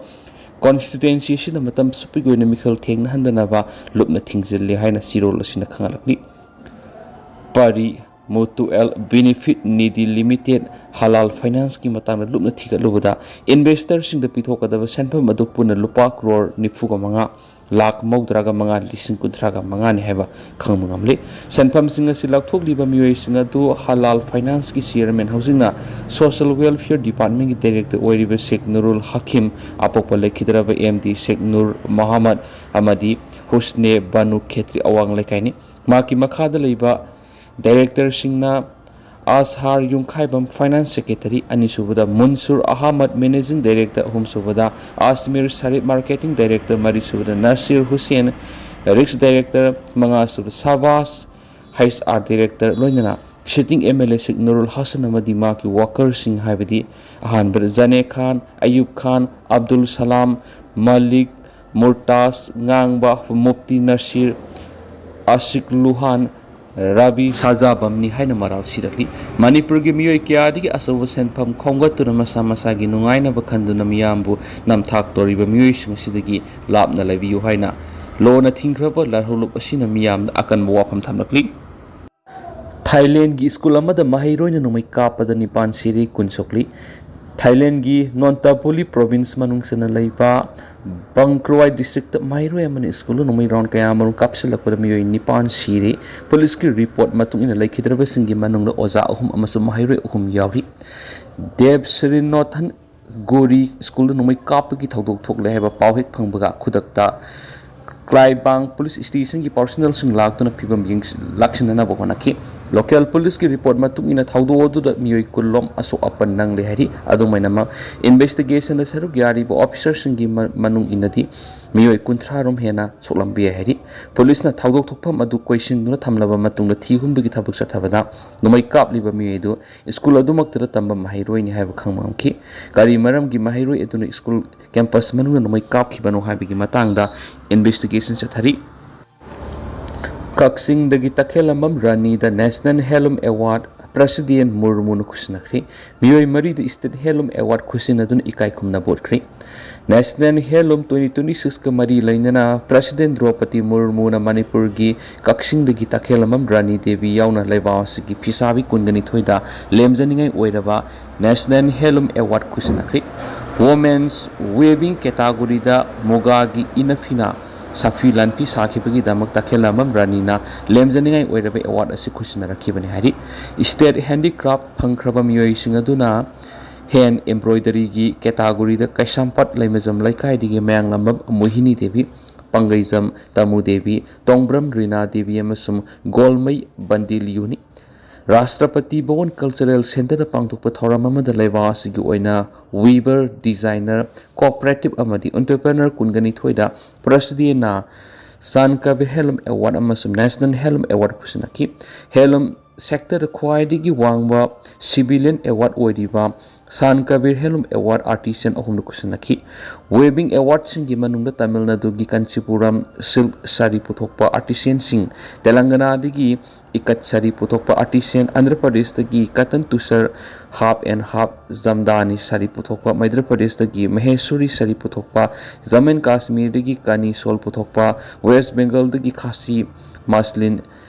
ꯀꯣꯟꯁꯇꯤꯇ꯭ꯋꯦꯟꯁꯤ ꯑꯁꯤꯗ ꯃꯇꯝ ꯆꯨꯞꯄꯒꯤ ꯑꯣꯏꯅ ꯃꯤꯈꯜ ꯊꯦꯡꯅꯍꯟꯗꯅꯕ ꯂꯨꯞꯅ ꯊꯤꯡꯖꯤꯜꯂꯤ ꯍꯥꯏꯅ ꯆꯦꯔꯣꯜ ꯑꯁꯤꯅ ꯈꯪꯍꯜꯂꯛꯂꯤ꯫ ꯄꯥꯔꯤ ꯃꯨꯇꯨꯑꯦꯜ ꯕꯦꯅꯤꯐꯤꯠ ꯅꯤꯗꯤ ꯂꯤꯃꯤꯇꯦꯠ ꯍꯂꯥꯜ ꯐꯥꯏꯅꯥꯟꯁꯀꯤ ꯃꯇꯥꯡꯗ ꯂꯨꯞꯅ ꯊꯤꯒꯠꯂꯨꯕꯗ, ꯏꯟꯚꯦꯁꯇꯔꯁꯤꯡꯗ ꯄꯤꯊꯣꯛꯀꯗꯕ ꯁꯦꯟꯐꯝ ꯑꯗꯨ ꯄꯨꯟꯅ ꯂꯨꯄꯥ ꯀ꯭ꯔꯣꯔ ꯅꯤꯐꯨꯒ ꯃꯉꯥ ꯂꯥꯈ ꯃꯧꯗ꯭ꯔꯥꯒ ꯃꯉꯥ ꯂꯤꯁꯤꯡ ꯀꯨꯟꯊ꯭ꯔꯥꯒ ꯃꯉꯥꯅꯤ ꯍꯥꯏꯕ ꯈꯪꯕ ꯉꯝꯂꯦ꯫ ꯁꯦꯟꯐꯝꯁꯤꯡ ꯑꯁꯤ ꯂꯧꯊꯣꯛꯂꯤꯕ ꯃꯤꯑꯣꯏꯁꯤꯡ ꯑꯗꯨ ꯍꯂꯥꯜ ꯐꯥꯏꯅꯥꯟꯁꯀꯤ ꯆꯤꯌꯔꯃꯦꯟ, ꯍꯧꯖꯤꯛꯅ ꯁꯣꯁꯤꯌꯦꯜ ꯋꯦꯜꯐꯤꯌꯔ ꯗꯤꯄꯥꯔꯠꯃꯦꯟꯒꯤ ꯗꯥꯏꯔꯦꯛꯇꯔ ꯑꯣꯏꯔꯤꯕ ꯁꯦꯈ ꯅꯨꯔꯨꯜ ꯍꯀꯤꯝ, ꯑꯄꯣꯛꯄ ꯂꯩꯈꯤꯗ꯭ꯔꯕ ꯑꯦꯝ ꯗꯤ ꯁꯦꯈ ꯅꯨꯔ ꯃꯣꯍꯝꯃꯗ ꯑꯃꯗꯤ ꯍꯨꯁꯅꯦ ꯕꯅꯨ ꯈꯦꯇ꯭ꯔꯤ, ꯑꯋꯥꯡ ꯂꯩꯀꯥꯏꯅꯤ꯫ ꯃꯍꯥꯛꯀꯤ ꯃꯈꯥꯗ ꯂꯩꯕ ꯗꯥꯏꯔꯦꯛꯇꯔꯁꯤꯡꯅ ꯑꯁꯍꯥꯔ ꯌꯨꯝꯈꯥꯏꯕꯝ, ꯐꯥꯏꯅꯥꯟꯁ ꯁꯦꯀ꯭ꯔꯦꯇꯔꯤ, ꯑꯅꯤꯁꯨꯕꯗ ꯃꯨꯟꯁꯨꯔ ꯑꯍꯃꯗ, ꯃꯦꯅꯦꯖꯤꯡ ꯗꯥꯏꯔꯦꯛꯇꯔ, ꯑꯍꯨꯝꯁꯨꯕꯗ ꯑꯁꯃꯤꯔ ꯁꯔꯤꯐ, ꯃꯥꯔꯀꯦꯇꯤꯡ ꯗꯥꯏꯔꯦꯛꯇꯔ, ꯃꯔꯤꯁꯨꯕꯗ ꯅꯁꯤꯔ ꯍꯨꯁꯦꯟ, ꯔꯤꯁꯛ ꯗꯥꯏꯔꯦꯛꯇꯔ, ꯃꯉꯥꯁꯨꯕ ꯁꯥꯕꯥꯁ, ꯍꯩꯆ ꯑꯥꯔ ꯗꯥꯏꯔꯦꯛꯇꯔ, ꯂꯣꯏꯅꯅ sitting M L A Sheikh Nurul Hasan ꯑꯃꯗꯤ ꯃꯍꯥꯛꯀꯤ ꯋꯥꯀꯔꯁꯤꯡ, ꯍꯥꯏꯕꯗꯤ ꯑꯍꯥꯟꯕꯗ ꯖꯅꯦ ꯈꯥꯟ, ꯑꯌꯨꯕ ꯈꯥꯟ, ꯑꯕꯗꯨꯜ ꯁꯂꯥꯝ, ꯃꯂꯤꯛ, ꯃꯨꯔꯇꯥꯖ, ꯉꯥꯡꯕ, ꯃꯨꯐꯇꯤ ꯅꯁꯤꯔ, ꯑꯁꯤꯛ ꯂꯨꯍꯥꯟ, ꯔꯥꯕꯤ ꯁꯥꯖꯥꯕꯝꯅꯤ ꯍꯥꯏꯅ ꯃꯔꯥꯜ ꯁꯤꯔꯛꯂꯤ꯫ ꯃꯅꯤꯄꯨꯔꯒꯤ ꯃꯤꯑꯣꯏ ꯀꯌꯥꯗꯒꯤ ꯑꯆꯧꯕ ꯁꯦꯟꯐꯝ ꯈꯣꯝꯒꯠꯇꯨꯅ ꯃꯁꯥ ꯃꯁꯥꯒꯤ ꯅꯨꯡꯉꯥꯏꯅꯕ ꯈꯟꯗꯨꯅ ꯃꯤꯌꯥꯝꯕꯨ ꯅꯝꯊꯥꯛ ꯇꯧꯔꯤꯕ ꯃꯤꯑꯣꯏꯁꯤꯡ ꯑꯁꯤꯗꯒꯤ ꯂꯥꯞꯅ ꯂꯩꯕꯤꯌꯨ ꯍꯥꯏꯅ ꯂꯣꯅ ꯊꯤꯡꯈ꯭ꯔꯕ ꯂꯥꯜꯍꯧꯂꯨꯞ ꯑꯁꯤꯅ ꯃꯤꯌꯥꯝꯗ ꯑꯀꯟꯕ ꯋꯥꯐꯝ ꯊꯝꯂꯛꯂꯤ꯫ ꯊꯥꯏꯂꯦꯟꯒꯤ ꯁ꯭ꯀꯨꯜ ꯑꯃꯗ ꯃꯍꯩꯔꯣꯏꯅ ꯅꯣꯡꯃꯩ ꯀꯥꯞꯄꯗ ꯅꯤꯄꯥꯟ ꯁꯤꯔꯦ, ꯀꯨꯟ ꯁꯣꯛꯂꯤ꯫ ꯊꯥꯏꯂꯦꯟꯒꯤ ꯅꯣꯟꯇꯥꯄꯨꯂꯤ ꯄ꯭ꯔꯣꯚꯤꯟꯁ ꯃꯅꯨꯡ ꯆꯟꯅ ꯂꯩꯕ ꯕꯪꯀ꯭ꯔꯣꯋꯥꯏ ꯗꯤꯁꯇ꯭ꯔꯤꯛꯇ ꯃꯍꯩꯔꯣꯏ ꯑꯃꯅ ꯁ꯭ꯀꯨꯜꯗ ꯅꯣꯡꯃꯩ ꯔꯥꯎꯟ ꯀꯌꯥ ꯑꯃꯔꯣꯝ ꯀꯥꯞꯁꯤꯜꯂꯛꯄꯗ ꯃꯤꯑꯣꯏ ꯅꯤꯄꯥꯟ ꯁꯤꯔꯦ꯫ ꯄꯨꯂꯤꯁꯀꯤ ꯔꯤꯄꯣꯔꯠ ꯃꯇꯨꯡ ꯏꯟꯅ ꯂꯩꯈꯤꯗ꯭ꯔꯕꯁꯤꯡꯒꯤ ꯃꯅꯨꯡꯗ ꯑꯣꯖꯥ ꯑꯍꯨꯝ ꯑꯃꯁꯨꯡ ꯃꯍꯩꯔꯣꯏ ꯑꯍꯨꯝ ꯌꯥꯎꯔꯤ꯫ ꯗꯦꯕ ꯁ꯭ꯔꯤꯅꯣꯊꯟ ꯒꯣꯔꯤ ꯁ꯭ꯀꯨꯜꯗ ꯅꯣꯡꯃꯩ ꯀꯥꯞꯄꯒꯤ ꯊꯧꯗꯣꯛ ꯊꯣꯛꯂꯦ ꯍꯥꯏꯕ ꯄꯥꯎ ꯍꯦꯛ ꯐꯪꯕꯒ ꯈꯨꯗꯛꯇ ꯀ꯭ꯂꯥꯏꯕꯥꯡ ꯄꯨꯂꯤꯁ ꯁ꯭ꯇꯦꯁꯟꯒꯤ ꯄꯥꯔꯁꯣꯅꯦꯜꯁꯤꯡ ꯂꯥꯛꯇꯨꯅ ꯐꯤꯕꯝ ꯌꯦꯡꯁꯤ-, ꯂꯥꯛꯁꯤꯟꯅꯅꯕ ꯍꯣꯠꯅꯈꯤ꯫ ꯂꯣꯀꯦꯜ ꯄꯨꯂꯤꯁꯀꯤ ꯔꯤꯄꯣꯔꯠ ꯃꯇꯨꯡ ꯏꯟꯅ ꯊꯧꯗꯣꯛ ꯑꯗꯨꯗ ꯃꯤꯑꯣꯏ ꯀꯨꯟꯂꯣꯝ ꯑꯁꯣꯛ ꯑꯄꯟ ꯅꯪꯂꯦ ꯍꯥꯏꯔꯤ꯫ ꯑꯗꯨꯃꯥꯏꯅꯃꯛ ꯏꯟꯚꯦꯁꯇꯤꯒꯦꯁꯟꯗ ꯁꯔꯨꯛ ꯌꯥꯔꯤꯕ ꯑꯣꯐꯤꯁꯔꯁꯤꯡꯒꯤ ꯃ-, ꯃꯅꯨꯡ ꯏꯟꯅꯗꯤ ꯃꯤꯑꯣꯏ ꯀꯨꯟꯊ꯭ꯔꯥ ꯔꯣꯝ ꯍꯦꯟꯅ ꯁꯣꯛꯂꯝꯕ ꯌꯥꯏ ꯍꯥꯏꯔꯤ꯫ ꯄꯨꯂꯤꯁꯅ ꯊꯧꯗꯣꯛ ꯊꯣꯛꯐꯝ ꯑꯗꯨ ꯀꯣꯏꯁꯤꯟꯗꯨꯅ ꯊꯝꯂꯕ ꯃꯇꯨꯡꯗ ꯊꯤ ꯍꯨꯝꯕꯒꯤ ꯊꯕꯛ ꯆꯠꯊꯕꯗ ꯅꯣꯡꯃꯩ ꯀꯥꯞꯂꯤꯕ ꯃꯤꯑꯣꯏ ꯑꯗꯨ ꯁ꯭ꯀꯨꯜ ꯑꯗꯨꯃꯛꯇꯗ ꯇꯝꯕ ꯃꯍꯩꯔꯣꯏꯅꯤ ꯍꯥꯏꯕ ꯈꯪꯕ ꯉꯝꯈꯤ꯫ ꯀꯔꯤ ꯃꯔꯝꯒꯤ ꯃꯍꯩꯔꯣꯏ ꯑꯗꯨꯅ ꯁ꯭ꯀꯨꯜ ꯀꯦꯝꯄꯁ ꯃꯅꯨꯡꯗ ꯅꯣꯡꯃꯩ ꯀꯥꯞꯈꯤꯕꯅꯣ ꯍꯥꯏꯕꯒꯤ ꯃꯇꯥꯡꯗ ꯏꯟꯚꯦꯁꯇꯤꯒꯦꯁꯟ ꯆꯠꯊꯔꯤ꯫ ꯀꯛꯆꯤꯡꯗꯒꯤ ꯇꯈꯦꯂꯝꯕꯝ ꯔꯥꯅꯤꯗ ꯅꯦꯁꯅꯦꯜ ꯍꯦꯟꯂꯨꯝ ꯑꯦꯋꯥꯔꯗ ꯄ꯭ꯔꯁꯤꯗꯦꯟ ꯃꯨꯔꯃꯨꯅ ꯈꯨꯠꯁꯤꯟꯅꯈ꯭ꯔꯤ꯫ ꯃꯤꯑꯣꯏ ꯃꯔꯤꯗ ꯁ꯭ꯇꯦꯠ ꯍꯦꯟꯂꯨꯝ ꯑꯦꯋꯥꯔꯗ ꯈꯨꯠꯁꯤꯟꯅꯗꯨꯅ ꯏꯀꯥꯏ ꯈꯨꯝꯅꯕ ꯎꯠꯈ꯭ꯔꯤ꯫ ꯅꯦꯁꯅꯦꯜ ꯍꯦꯟꯂꯨꯝ ꯇ꯭ꯋꯦꯟꯇꯤ ꯇ꯭ꯋꯦꯟꯇꯤ ꯁꯤꯛꯁꯀ ꯃꯔꯤ ꯂꯩꯅꯅ ꯄ꯭ꯔꯁꯤꯗꯦꯟ ꯗ꯭ꯔꯧꯄꯗꯤ ꯃꯨꯔꯃꯨꯅ ꯃꯅꯤꯄꯨꯔꯒꯤ ꯀꯛꯆꯤꯡꯗꯒꯤ ꯇꯈꯦꯂꯝꯕꯝ ꯔꯥꯅꯤ ꯗꯦꯕꯤ ꯌꯥꯎꯅ ꯂꯩꯕꯥꯛ ꯑꯁꯤꯒꯤ ꯐꯤꯁꯥꯕꯤ ꯀꯨꯟꯒ ꯅꯤꯊꯣꯏꯗ ꯂꯦꯝꯖꯅꯤꯡꯉꯥꯏ ꯑꯣꯏꯔꯕ ꯅꯦꯁꯅꯦꯜ ꯍꯦꯟꯂꯨꯝ ꯑꯦꯋꯥꯔꯗ ꯈꯨꯠꯁꯤꯟꯅꯈ꯭ꯔꯤ꯫ ꯋꯣꯃꯦꯟꯁ ꯋꯦꯕꯤꯡ ꯀꯦꯇꯥꯒꯣꯔꯤꯗ ꯃꯨꯒꯥꯒꯤ ꯏꯅꯐꯤꯅ ꯁꯥꯐꯤ ꯂꯥꯟꯐꯤ ꯁꯥꯈꯤꯕꯒꯤꯗꯃꯛ ꯇꯈꯦꯂꯝꯕꯝ ꯔꯥꯅꯤꯅ ꯂꯦꯝꯖꯅꯤꯡꯉꯥꯏ ꯑꯣꯏꯔꯕ ꯑꯦꯋꯥꯔꯗ ꯑꯁꯤ ꯈꯨꯠꯁꯤꯟꯅꯔꯛꯈꯤꯕꯅꯤ ꯍꯥꯏꯔꯤ꯫ ꯁ꯭ꯇꯦꯠ ꯍꯦꯟꯗꯤꯀ꯭ꯔꯥꯐ ꯐꯪꯈ꯭ꯔꯕ ꯃꯤꯑꯣꯏꯁꯤꯡ ꯑꯗꯨꯅ ꯍꯦꯟ ꯑꯦꯝꯕ꯭ꯔꯣꯏꯗꯔꯤꯒꯤ ꯀꯦꯇꯥꯒꯣꯔꯤꯗ ꯀꯩꯁꯥꯝꯄꯥꯠ ꯂꯩꯃꯖꯝ ꯂꯩꯀꯥꯏꯗꯒꯤ ꯃꯌꯥꯡꯂꯝꯕꯝ ꯃꯣꯍꯤꯅꯤ ꯗꯦꯕꯤ, ꯄꯥꯡꯒꯩꯖꯝ ꯇꯥꯃꯨ ꯗꯦꯕꯤ, ꯇꯣꯡꯕ꯭ꯔꯝ ꯔꯤꯅꯥ ꯗꯦꯕꯤ ꯑꯃꯁꯨꯡ ꯒꯣꯜꯃꯩ ꯕꯟꯗꯤꯂꯤꯌꯨꯅꯤ꯫ ꯔꯥꯁꯇ꯭ꯔꯄꯇꯤ ꯚꯋꯟ ꯀꯜꯆꯔꯦꯜ ꯁꯦꯟꯇꯔꯗ ꯄꯥꯡꯊꯣꯛꯄ ꯊꯧꯔꯝ ꯑꯃꯗ ꯂꯩꯕꯥꯛ ꯑꯁꯤꯒꯤ ꯑꯣꯏꯅ ꯋꯤꯕꯔ, ꯗꯤꯖꯥꯏꯅꯔ, ꯀꯣꯑꯣꯄꯔꯦꯇꯤꯚ ꯑꯃꯗꯤ ꯑꯣꯟꯇꯔꯄ꯭ꯔꯦꯅꯔ ꯀꯨꯟꯒ ꯅꯤꯊꯣꯏꯗ ꯄ꯭ꯔꯁꯤꯗꯦꯟꯅ ꯁꯥꯟ ꯀꯕꯤꯔ ꯍꯦꯟꯂꯨꯝ ꯑꯦꯋꯥꯔꯗ ꯑꯃꯁꯨꯡ ꯅꯦꯁꯅꯦꯜ ꯍꯦꯟꯂꯨꯝ ꯑꯦꯋꯥꯔꯗ ꯈꯨꯠꯁꯤꯟꯅꯈꯤ꯫ ꯍꯦꯟꯂꯨꯝ ꯁꯦꯛꯇꯔꯗ ꯈ꯭ꯋꯥꯏꯗꯒꯤ ꯋꯥꯡꯕ ꯁꯤꯚꯤꯂꯤꯌꯟ ꯑꯦꯋꯥꯔꯗ ꯑꯣꯏꯔꯤꯕ ꯁꯥꯟ ꯀꯕꯤꯔ ꯍꯦꯟꯂꯨꯝ ꯑꯦꯋꯥꯔꯗ ꯑꯥꯔꯇꯤꯁꯤꯌꯥꯟ ꯑꯍꯨꯝꯅ ꯈꯨꯠꯁꯤꯟꯅꯈꯤ꯫ ꯋꯦꯕꯤꯡ ꯑꯦꯋꯥꯔꯗꯁꯤꯡꯒꯤ ꯃꯅꯨꯡꯗ ꯇꯥꯃꯤꯜ ꯅꯥꯗꯨꯒꯤ ꯀꯥꯟꯆꯤꯄꯨꯔꯝ ꯁꯤꯜꯛ ꯁꯥꯔꯤ ꯄꯨꯊꯣꯛꯄ ꯑꯥꯔꯇꯤꯁꯤꯌꯥꯟꯁꯤꯡ, ꯇꯦꯂꯪꯒꯅꯥꯗꯒꯤ ꯏꯀꯠ ꯁꯥꯔꯤ ꯄꯨꯊꯣꯛꯄ ꯑꯥꯔꯇꯤꯁꯤꯌꯥꯟ, ꯑꯟꯙ꯭ꯔ ꯄ꯭ꯔꯗꯦꯁꯇꯒꯤ cotton tussar half and half jamdani sari ꯄꯨꯊꯣꯛꯄ, ꯃꯩꯙ꯭ꯔ ꯄ꯭ꯔꯗꯦꯁꯇꯒꯤ ꯃꯍꯦꯁꯨꯔꯤ ꯁꯥꯔꯤ ꯄꯨꯊꯣꯛꯄ, ꯖꯝꯃꯨ ꯑꯦꯟ ꯀꯥꯁꯃꯤꯔꯗꯒꯤ ꯀꯥꯅꯤ ꯁꯣꯜ ꯄꯨꯊꯣꯛꯄ, ꯋꯦꯁ ꯕꯦꯡꯒꯜꯗꯒꯤ ꯈꯥꯁꯤ ꯃꯁꯂꯤꯟ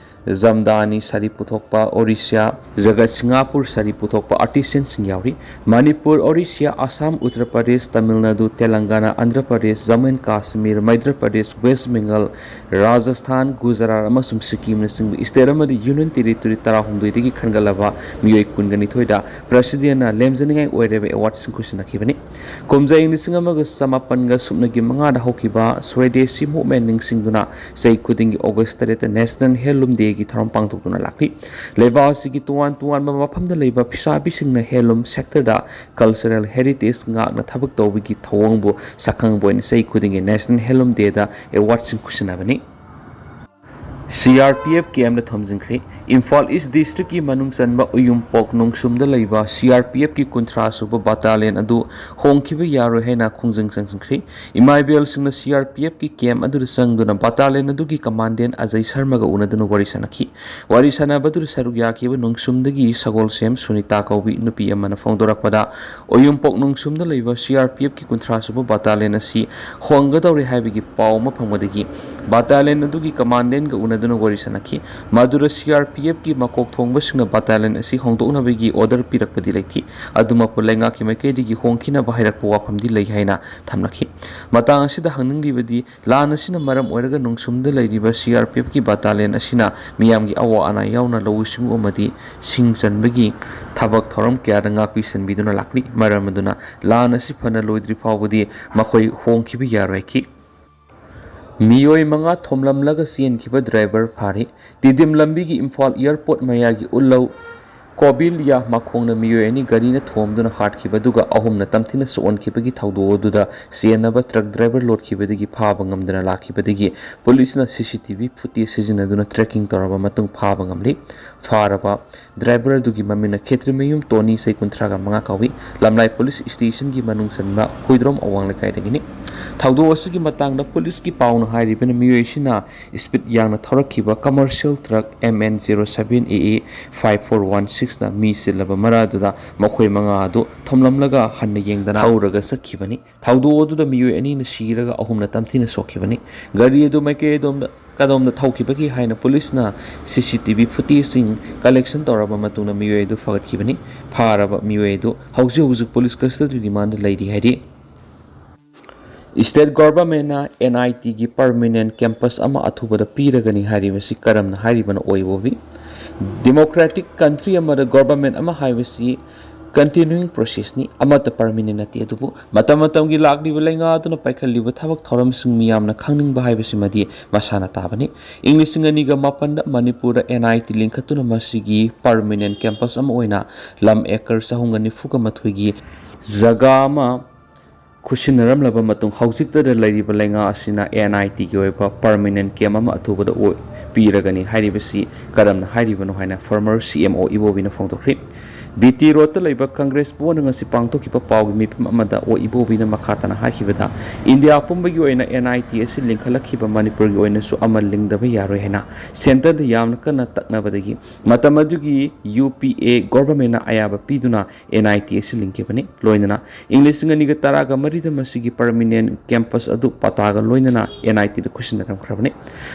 ꯖꯝꯗꯥꯅꯤ ꯁꯥꯔꯤ ꯄꯨꯊꯣꯛꯄ, ꯑꯣꯔꯤꯁꯥ ꯖꯒꯠ ꯁꯤꯡꯒꯥꯄꯨꯔ ꯁꯥꯔꯤ ꯄꯨꯊꯣꯛꯄ ꯑꯥꯔꯇꯤꯁꯤꯌꯥꯟꯁꯤꯡ ꯌꯥꯎꯔꯤ꯫ ꯃꯅꯤꯄꯨꯔ, ꯑꯣꯔꯤꯁꯥ, ꯑꯁꯥꯝ, ꯎꯠꯇꯔ ꯄ꯭ꯔꯗꯦꯁ, ꯇꯥꯃꯤꯜ ꯅꯥꯗꯨ, ꯇꯦꯂꯪꯒꯥꯅꯥ, ꯑꯟꯙ꯭ꯔ ꯄ꯭ꯔꯗꯦꯁ, ꯖꯝꯃꯨ ꯑꯦꯟ ꯀꯥꯁꯃꯤꯔ, ꯃꯩꯙ꯭ꯔ ꯄ꯭ꯔꯗꯦꯁ, ꯋꯦꯁ ꯕꯦꯡꯒꯜ, ꯔꯥꯖꯁꯊꯥꯟ, ꯒꯨꯖꯔꯥꯠ ꯑꯃꯁꯨꯡ ꯁꯤꯛꯀꯤꯝꯅꯆꯤꯡꯕ ꯏꯁꯇꯦꯠ ꯑꯃꯗꯤ ꯌꯨꯅꯤꯌꯟ ꯇꯦꯔꯤꯇꯣꯔꯤ ꯇꯔꯥꯍꯨꯝꯗꯣꯏꯗꯒꯤ ꯈꯟꯒꯠꯂꯕ ꯃꯤꯑꯣꯏ ꯀꯨꯟꯒ ꯅꯤꯊꯣꯏꯗ ꯄ꯭ꯔꯁꯤꯗꯦꯟꯅ ꯂꯦꯝꯖꯅꯤꯡꯉꯥꯏ ꯑꯣꯏꯔꯕ ꯑꯦꯋꯥꯔꯗꯁꯤꯡ ꯈꯨꯠꯁꯤꯟꯅꯈꯤꯕꯅꯤ꯫ ꯀꯨꯝꯖꯥ ꯏꯪ ꯂꯤꯁꯤꯡ ꯑꯃꯒ ꯆꯃꯥꯄꯟꯒ ꯁꯨꯞꯅꯒꯤ ꯃꯉꯥꯗ ꯍꯧꯈꯤꯕ ꯁ꯭ꯋꯦꯗꯦꯁꯤ ꯃꯨꯚꯃꯦꯟ ꯅꯤꯡꯁꯤꯡꯗꯨꯅ ꯆꯍꯤ ꯈꯨꯗꯤꯡꯒꯤ ꯑꯣꯒꯁ ꯇꯔꯦꯠꯇ ꯅꯦꯁꯅꯦꯜ ꯍꯦꯟꯂꯨꯝ ꯗꯦꯒꯤ ꯊꯧꯔꯝ ꯄꯥꯡꯊꯣꯛꯇꯨꯅ ꯂꯥꯛꯂꯤ꯫ ꯂꯩꯕꯥꯛ ꯑꯁꯤꯒꯤ ꯇꯣꯉꯥꯟ ꯇꯣꯉꯥꯟꯕ ꯃꯐꯝꯗ ꯂꯩꯕ ꯐꯤꯁꯥꯕꯤꯁꯤꯡꯅ ꯍꯦꯟꯂꯨꯝ ꯁꯦꯛꯇꯔꯗ ꯀꯜꯆꯔꯦꯜ ꯍꯦꯔꯤꯇꯦꯖ ꯉꯥꯛꯅ ꯊꯕꯛ ꯇꯧꯕꯒꯤ ꯊꯧꯑꯣꯡꯕꯨ ꯁꯛꯈꯪꯕ ꯑꯣꯏꯅ ꯆꯍꯤ ꯈꯨꯗꯤꯡꯒꯤ ꯅꯦꯁꯅꯦꯜ ꯍꯦꯟꯂꯨꯝ ꯗꯦꯗ ꯑꯦꯋꯥꯔꯗꯁꯤꯡ ꯈꯨꯠꯁꯤꯟꯅꯕꯅꯤ꯫ ꯁꯤ ꯑꯥꯔ ꯄꯤ ꯑꯦꯐ ꯀꯦꯝꯗ ꯊꯣꯝꯖꯤꯟꯈ꯭ꯔꯦ꯫ ꯏꯝꯐꯥꯜ ꯏꯁ ꯗꯤꯁꯇ꯭ꯔꯤꯛꯀꯤ ꯃꯅꯨꯡ ꯆꯟꯕ ꯎꯌꯨꯝꯄꯣꯛ ꯅꯣꯡꯁꯨꯝꯗ ꯂꯩꯕ ꯁꯤ ꯑꯥꯔ ꯄꯤ ꯑꯦꯐꯀꯤ ꯀꯨꯟꯊ꯭ꯔꯥ ꯁꯨꯕ ꯕꯇꯥꯂꯤꯌꯟ ꯑꯗꯨ ꯍꯣꯡꯈꯤꯕ ꯌꯥꯔꯣꯏ ꯍꯥꯏꯅ ꯈꯣꯡꯖꯪ ꯆꯪꯁꯤꯟꯈ꯭ꯔꯦ꯫ ꯏꯃꯥ ꯏꯕꯦꯜꯁꯤꯡꯅ ꯁꯤ ꯑꯥꯔ ꯄꯤ ꯑꯦꯐꯀꯤ ꯀꯦꯝ ꯑꯗꯨꯗ ꯆꯪꯗꯨꯅ ꯕꯇꯥꯂꯤꯌꯟ ꯑꯗꯨꯒꯤ ꯀꯃꯥꯟꯗꯦꯟ ꯑꯖꯩ ꯁꯔꯃꯒ ꯎꯅꯗꯨꯅ ꯋꯥꯔꯤ ꯁꯥꯅꯈꯤ꯫ ꯋꯥꯔꯤ ꯁꯥꯅꯕꯗꯨꯗ ꯁꯔꯨꯛ ꯌꯥꯈꯤꯕ ꯅꯣꯡꯁꯨꯝꯗꯒꯤ ꯁꯒꯣꯜꯁꯦꯝ ꯁꯨꯅꯤꯇꯥ ꯀꯧꯕꯤ ꯅꯨꯄꯤ ꯑꯃꯅ ꯐꯣꯡꯗꯣꯔꯛꯄꯗ, ꯎꯌꯨꯝꯄꯣꯛ ꯅꯣꯡꯁꯨꯝꯗ ꯂꯩꯕ ꯁꯤ ꯑꯥꯔ ꯄꯤ ꯑꯦꯐꯀꯤ ꯀꯨꯟꯊ꯭ꯔꯥ ꯁꯨꯕ ꯕꯇꯥꯂꯤꯌꯟ ꯑꯁꯤ ꯍꯣꯡꯒꯗꯧꯔꯦ ꯍꯥꯏꯕꯒꯤ ꯄꯥꯎ ꯑꯃ ꯐꯪꯕꯗꯒꯤ ꯕꯇꯥꯂꯤꯌꯟ ꯑꯗꯨꯒꯤ ꯀꯃꯥꯟꯗꯦꯟꯒ ꯎꯅꯗꯨꯅ ꯋꯥꯔꯤ ꯁꯥꯅꯈꯤ꯫ ꯃꯗꯨꯗ ꯁꯤ ꯑꯥꯔ ꯄꯤ ꯑꯦꯐꯀꯤ ꯃꯀꯣꯛ ꯊꯣꯡꯕꯁꯤꯡꯅ ꯕꯇꯥꯂꯤꯌꯟ ꯑꯁꯤ ꯍꯣꯡꯗꯣꯛꯅꯕꯒꯤ ꯑꯣꯔꯗꯔ ꯄꯤꯔꯛꯄꯗꯤ ꯂꯩꯇꯦ꯫ ꯑꯗꯨꯃꯛꯄꯨ ꯂꯩꯉꯥꯛꯀꯤ ꯃꯥꯏꯀꯩꯗꯒꯤ ꯍꯣꯡꯈꯤꯅꯕ ꯍꯥꯏꯔꯛꯄ ꯋꯥꯐꯝꯗꯤ ꯂꯩ ꯍꯥꯏꯅ ꯊꯝꯂꯛꯈꯤ꯫ ꯃꯇꯥꯡ ꯑꯁꯤꯗ ꯍꯪꯅꯤꯡꯂꯤꯕꯗꯤ, ꯂꯥꯟ ꯑꯁꯤꯅ ꯃꯔꯝ ꯑꯣꯏꯔꯒ ꯅꯣꯡꯁꯨꯝꯗ ꯂꯩꯔꯤꯕ ꯁꯤ ꯑꯥꯔ ꯄꯤ ꯑꯦꯐꯀꯤ ꯕꯇꯥꯂꯤꯌꯟ ꯑꯁꯤꯅ ꯃꯤꯌꯥꯝꯒꯤ ꯑꯋꯥ ꯑꯅꯥ ꯌꯥꯎꯅ ꯂꯧꯎ ꯁꯤꯡꯎ ꯑꯃꯗꯤ ꯁꯤꯡ ꯆꯟꯕꯒꯤ ꯊꯕꯛ ꯊꯧꯔꯝ ꯀꯌꯥꯗ ꯉꯥꯛꯄꯤ ꯁꯦꯟꯕꯤꯗꯨꯅ ꯂꯥꯛꯂꯤ꯫ ꯃꯔꯝ ꯑꯗꯨꯅ ꯂꯥꯟ ꯑꯁꯤ ꯐꯅ ꯂꯣꯏꯗ꯭ꯔꯤ ꯐꯥꯎꯕꯗꯤ ꯃꯈꯣꯏ ꯍꯣꯡꯈꯤꯕ ꯌꯥꯔꯣꯏ ꯍꯥꯏꯈꯤ꯫ ꯃꯤꯑꯣꯏ ꯃꯉꯥ ꯊꯣꯝꯂꯝꯂꯒ ꯆꯦꯟꯈꯤꯕ ꯗ꯭ꯔꯥꯏꯚꯔ ꯐꯥꯔꯤ꯫ ꯇꯤꯗꯤꯝ ꯂꯝꯕꯤꯒꯤ ꯏꯝꯐꯥꯜ ꯑꯦꯌꯔꯄꯣꯔꯠ ꯃꯌꯥꯒꯤ ꯎꯠꯂꯧ ꯀꯣꯕꯤꯂꯤꯌꯥ ꯃꯈꯣꯡꯅ ꯃꯤꯑꯣꯏ ꯑꯅꯤ ꯒꯥꯔꯤꯅ ꯊꯣꯝꯗꯨꯅ ꯍꯥꯠꯈꯤꯕ, ꯑꯗꯨꯒ ꯑꯍꯨꯝꯅ ꯇꯝꯊꯤꯅ ꯁꯣꯛꯍꯟꯈꯤꯕꯒꯤ ꯊꯧꯗꯣꯛ ꯑꯗꯨꯗ ꯆꯦꯟꯅꯕ ꯇ꯭ꯔꯛ ꯗ꯭ꯔꯥꯏꯚꯔ ꯂꯣꯠꯈꯤꯕꯗꯒꯤ ꯐꯥꯕ ꯉꯝꯗꯅ ꯂꯥꯛꯈꯤꯕꯗꯒꯤ ꯄꯨꯂꯤꯁꯅ ꯁꯤ ꯁꯤ ꯇꯤ ꯚꯤ ꯐꯨꯇꯦꯖ ꯁꯤꯖꯤꯟꯅꯗꯨꯅ ꯇ꯭ꯔꯦꯀꯤꯡ ꯇꯧꯔꯕ ꯃꯇꯨꯡ ꯐꯥꯕ ꯉꯝꯂꯤ꯫ ꯐꯥꯔꯕ ꯗ꯭ꯔꯥꯏꯚꯔ ꯑꯗꯨꯒꯤ ꯃꯃꯤꯡꯅ ꯈꯦꯇ꯭ꯔꯤꯃꯌꯨꯝ ꯇꯣꯅꯤ, ꯆꯍꯤ ꯀꯨꯟꯊ꯭ꯔꯥꯒ ꯃꯉꯥ ꯀꯧꯏ꯫ ꯂꯝꯂꯥꯏ ꯄꯨꯂꯤꯁ ꯁ꯭ꯇꯦꯁꯟꯒꯤ ꯃꯅꯨꯡ ꯆꯟꯕ ꯍꯨꯏꯗ꯭ꯔꯣꯝ ꯑꯋꯥꯡ ꯂꯩꯀꯥꯏꯗꯒꯤꯅꯤ꯫ ꯊꯧꯗꯣꯛ ꯑꯁꯤꯒꯤ ꯃꯇꯥꯡꯗ ꯄꯨꯂꯤꯁꯀꯤ ꯄꯥꯎꯅ ꯍꯥꯏꯔꯤꯕꯅ, ꯃꯤꯑꯣꯏ ꯑꯁꯤꯅ ꯁ꯭ꯄꯤꯗ ꯌꯥꯡꯅ ꯊꯧꯔꯛꯈꯤꯕ commercial truck M N zero seven A A five four one six ꯅ ꯃꯤ ꯆꯤꯜꯂꯕ ꯃꯔꯛ ꯑꯗꯨꯗ ꯃꯈꯣꯏ ꯃꯉꯥ ꯑꯗꯨ ꯊꯣꯝꯂꯝꯂꯒ ꯍꯟꯅ ꯌꯦꯡꯗꯅ ꯊꯧꯔꯒ ꯆꯠꯈꯤꯕꯅꯤ꯫ ꯊꯧꯗꯣꯛ ꯑꯗꯨꯗ ꯃꯤꯑꯣꯏ ꯑꯅꯤꯅ ꯁꯤꯔꯒ ꯑꯍꯨꯝꯅ ꯇꯝꯊꯤꯅ ꯁꯣꯛꯈꯤꯕꯅꯤ꯫ ꯒꯥꯔꯤ ꯑꯗꯨ ꯃꯥꯏꯀꯩ ꯑꯗꯣꯝꯗ ꯀꯗꯣꯝꯗ ꯊꯧꯈꯤꯕꯒꯦ ꯍꯥꯏꯅ ꯄꯨꯂꯤꯁꯅ C C T V footageꯁꯤꯡ collection ꯇꯧꯔꯕ ꯃꯇꯨꯡꯗ ꯃꯤꯑꯣꯏ ꯑꯗꯨ ꯐꯥꯒꯠꯈꯤꯕꯅꯤ꯫ ꯐꯥꯔꯕ ꯃꯤꯑꯣꯏ ꯑꯗꯨ ꯍꯧꯖꯤꯛ ꯍꯧꯖꯤꯛ ꯄꯨꯂꯤꯁ custody remand ꯂꯩꯔꯤ ꯍꯥꯏꯔꯤ꯫ State governmentꯅ N I Tꯒꯤ permanent campus ꯑꯃ ꯑꯊꯨꯕꯗ ꯄꯤꯔꯒꯅꯤ ꯍꯥꯏꯔꯤꯕꯁꯤ ꯀꯔꯝꯅ ꯍꯥꯏꯔꯤꯕꯅꯣ ꯑꯣꯏꯕꯣꯕꯤ? Democratic country ꯑꯃꯗ government ꯑꯃ ꯍꯥꯏꯕꯁꯤ continuing processꯅꯤ, ꯑꯃꯠꯇ permanent ꯅꯠꯇꯦ꯫ ꯑꯗꯨꯕꯨ ꯃꯇꯝ ꯃꯇꯝꯒꯤ ꯂꯥꯛꯂꯤꯕ ꯂꯩꯉꯥꯛ ꯑꯗꯨꯅ ꯄꯥꯏꯈꯠꯂꯤꯕ ꯊꯕꯛ ꯊꯧꯔꯝꯁꯤꯡ ꯃꯤꯌꯥꯝꯅ ꯈꯪꯅꯤꯡꯕ ꯍꯥꯏꯕꯁꯤꯃꯗꯤ ꯃꯁꯥꯅ ꯇꯥꯕꯅꯤ꯫ ꯏꯪ ꯂꯤꯁꯤꯡ ꯑꯅꯤꯒ ꯃꯥꯄꯟꯗ ꯃꯅꯤꯄꯨꯔꯗ N I T ꯂꯤꯡꯈꯠꯇꯨꯅ ꯃꯁꯤꯒꯤ permanent campus ꯑꯃ ꯑꯣꯏꯅ ꯂꯝ acre ꯆꯍꯨꯝꯒ ꯅꯤꯐꯨꯒ ꯃꯥꯊꯣꯏꯒꯤ ꯖꯒꯥ ꯑꯃ ꯈꯨꯠꯁꯤꯟꯅꯔꯝꯂꯕ ꯃꯇꯨꯡ, ꯍꯧꯖꯤꯛꯇꯗ ꯂꯩꯔꯤꯕ ꯂꯩꯉꯥꯛ ꯑꯁꯤꯅ N I Tꯒꯤ ꯑꯣꯏꯕ permanent camp ꯑꯃ ꯑꯊꯨꯕꯗ ꯑꯣꯏ-, ꯄꯤꯔꯒꯅꯤ ꯍꯥꯏꯔꯤꯕꯁꯤ ꯀꯔꯝꯅ ꯍꯥꯏꯔꯤꯕꯅꯣ ꯍꯥꯏꯅ former C M O ꯏꯕꯣꯕꯤꯅ ꯐꯣꯡꯗꯣꯛꯈ꯭ꯔꯤ꯫ B T Roadꯇ ꯂꯩꯕ Congress ꯚꯕꯟꯗ ꯉꯁꯤ ꯄꯥꯡꯊꯣꯛꯈꯤꯕ ꯄꯥꯎꯒꯤ ꯃꯤꯐꯝ ꯑꯃꯗ ꯑꯣ ꯏꯕꯣꯕꯤꯅ ꯃꯈꯥ ꯇꯥꯅ ꯍꯥꯏꯈꯤꯕꯗ, ꯏꯟꯗꯤꯌꯥ ꯄꯨꯝꯕꯒꯤ ꯑꯣꯏꯅ N I T ꯑꯁꯤ ꯂꯤꯡꯈꯠꯂꯛꯈꯤꯕ ꯃꯅꯤꯄꯨꯔꯒꯤ ꯑꯣꯏꯅꯁꯨ ꯑꯃ ꯂꯤꯡꯗꯕ ꯌꯥꯔꯣꯏ ꯍꯥꯏꯅ centreꯗ ꯌꯥꯝꯅ ꯀꯟꯅ ꯇꯛꯅꯕꯗꯒꯤ ꯃꯇꯝ ꯑꯗꯨꯒꯤ U P A governmentꯅ ꯑꯌꯥꯕ ꯄꯤꯗꯨꯅ N I T ꯑꯁꯤ ꯂꯤꯡꯈꯤꯕꯅꯤ꯫ ꯂꯣꯏꯅꯅ ꯏꯪ ꯂꯤꯁꯤꯡ ꯑꯅꯤꯒ ꯇꯔꯥꯒ ꯃꯔꯤꯗ ꯃꯁꯤꯒꯤ permanent campus ꯑꯗꯨ ꯄꯇꯥꯒ ꯂꯣꯏꯅꯅ N I Tꯗ ꯈꯨꯠꯁꯤꯟꯅꯔꯝꯈ꯭ꯔꯕꯅꯤ꯫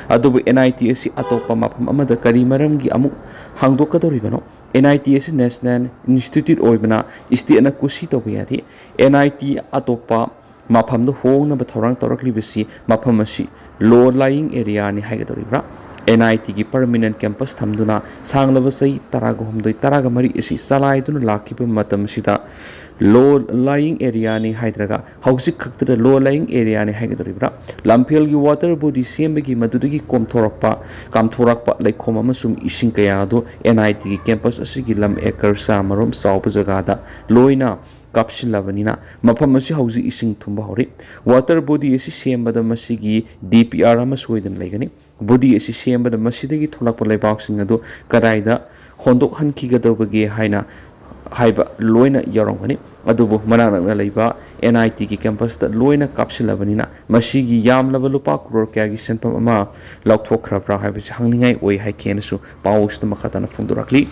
ꯑꯗꯨꯕꯨ N I T ꯑꯁꯤ ꯑꯇꯣꯞꯄ ꯃꯐꯝ ꯑꯃꯗ ꯀꯔꯤ ꯃꯔꯝꯒꯤ ꯑꯃꯨꯛ ꯍꯥꯡꯗꯣꯛꯀꯗꯧꯔꯤꯕꯅꯣ? N I T ꯑꯁꯤ national institute ꯑꯣꯏꯕꯅ stateꯅ ꯀꯨꯁꯤ ꯇꯧꯕ ꯌꯥꯗꯦ꯫ N I T ꯑꯇꯣꯞꯄ ꯃꯐꯝꯗ ꯍꯣꯡꯅꯕ ꯊꯧꯔꯥꯡ ꯇꯧꯔꯛꯂꯤꯕꯁꯤ ꯃꯐꯝ ꯑꯁꯤ low lying areaꯅꯤ ꯍꯥꯏꯒꯗꯧꯔꯤꯕ꯭ꯔꯥ? N I Tꯒꯤ permanent campus ꯊꯝꯗꯨꯅ ꯁꯥꯡꯂꯕ ꯆꯍꯤ ꯇꯔꯥꯒ ꯍꯨꯝꯗꯣꯏ, ꯇꯔꯥꯒ ꯃꯔꯤ ꯑꯁꯤ ꯆꯂꯥꯏꯗꯨꯅ ꯂꯥꯛꯈꯤꯕ ꯃꯇꯝ ꯑꯁꯤꯗ low lying areaꯅꯤ ꯍꯥꯏꯗ꯭ꯔꯒ ꯍꯧꯖꯤꯛ ꯈꯛꯇꯗ low lying areaꯅꯤ ꯍꯥꯏꯒꯗꯧꯔꯤꯕ꯭ꯔꯥ? ꯂꯝꯐꯦꯜꯒꯤ water body ꯁꯦꯝꯕꯒꯤ ꯃꯗꯨꯗꯒꯤ ꯀꯣꯝꯊꯣꯔꯛꯄ, ꯀꯥꯝꯊꯣꯔꯛꯄ ꯂꯩꯈꯣꯝ ꯑꯃꯁꯨꯡ ꯏꯁꯤꯡ ꯀꯌꯥ ꯑꯗꯨ NITꯒꯤ campus ꯑꯁꯤꯒꯤ ꯂꯝ acre ꯆꯥꯃꯔꯣꯝ ꯆꯥꯎꯕ ꯖꯒꯥꯗ ꯂꯣꯏꯅ ꯀꯥꯞꯁꯤꯜꯂꯕꯅꯤꯅ ꯃꯐꯝ ꯑꯁꯤ ꯍꯧꯖꯤꯛ ꯏꯁꯤꯡ ꯊꯨꯝꯕ ꯍꯧꯔꯤ꯫ Water body ꯑꯁꯤ ꯁꯦꯝꯕꯗ ꯃꯁꯤꯒꯤ DPR ꯑꯃ ꯁꯣꯏꯗꯅ ꯂꯩꯒꯅꯤ꯫ Body ꯑꯁꯤ ꯁꯦꯝꯕꯗ ꯃꯁꯤꯗꯒꯤ ꯊꯣꯛꯂꯛꯄ ꯂꯩꯕꯥꯛꯁꯤꯡ ꯑꯗꯨ ꯀꯗꯥꯏꯗ ꯍꯣꯟꯗꯣꯛꯍꯟꯈꯤꯒꯗꯕꯒꯦ ꯍꯥꯏꯅ ꯍꯥꯏꯕ ꯂꯣꯏꯅ ꯌꯥꯎꯔꯝꯒꯅꯤ꯫ ꯑꯗꯨꯕꯨ ꯃꯅꯥꯛ ꯅꯛꯅ ꯂꯩꯕ NITꯒꯤ campusꯇ ꯂꯣꯏꯅ ꯀꯥꯞꯁꯤꯜꯂꯕꯅꯤꯅ ꯃꯁꯤꯒꯤ ꯌꯥꯝꯂꯕ ꯂꯨꯄꯥ ꯀ꯭ꯔꯣꯔ ꯀꯌꯥꯒꯤ ꯁꯦꯟꯐꯝ ꯑꯃ ꯂꯧꯊꯣꯛꯈ꯭ꯔꯕ꯭ꯔꯥ ꯍꯥꯏꯕꯁꯤ ꯍꯪꯅꯤꯡꯉꯥꯏ ꯑꯣꯏ ꯍꯥꯏꯈꯤꯅꯁꯨ ꯄꯥꯎ ꯑꯁꯤꯗ ꯃꯈꯥ ꯇꯥꯅ ꯐꯣꯡꯗꯣꯔꯛꯂꯤ꯫